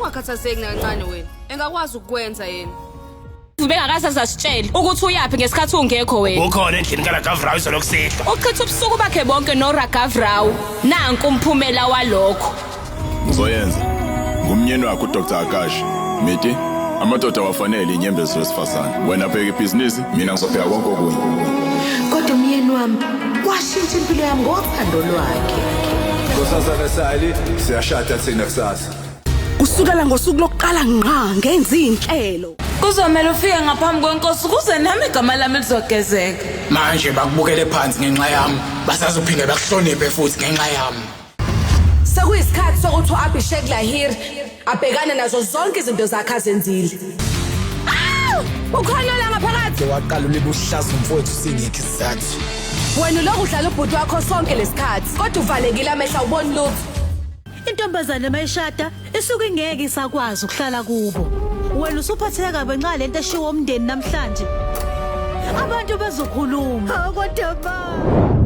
Ungakhathazeki nakancane wena. Engakwazi ukukwenza yena. Ubengakaze azasitshele ukuthi uyaphi ngesikhathi ungekho wena. Ukhona endlini kaRaghav izolo kusihlwa. Uchitha ubusuku bakhe bonke noRaghav Rao. Nanku umphumela walokho. Ngizoyenza. Ngumnyeni wakho uDr Akash. Miti, amadoda awafanele inyembezi wesifazane. Wena bheka ibhizinisi, mina ngizobheka konke okunye. Kodwa umyeni wami washintsha impilo yami ngothando lwakhe. Nkosazana Sali, siyashada thina kusasa. Kusukela ngosuku lokuqala ngqa ngenza iy'nhlelo. Kuzomele ufike ngaphambi kwenkosi ukuze nami igama lami lizogezeka. Manje bakubukele phansi ngenxa yami, basazophinde bakuhloniphe futhi ngenxa yami. Sekuyisikhathi sokuthi u-Abhishek Lahiri abhekane nazo zonke izinto zakhe azenzile. Ukhona la ngaphakathi. Waqala ulibe uhlaza umfowethu singekho isizathu. Wena ulokhu udlala ubhuti wakho sonke lesikhathi, kodwa uvalekile amehlo awuboni lutho. Intombazane mayishada isuke ingeke isakwazi ukuhlala kubo. Wena usuphatheka kabi nxa lento eshiwo umndeni namhlanje. Abantu bazokhuluma. Kodwa ba.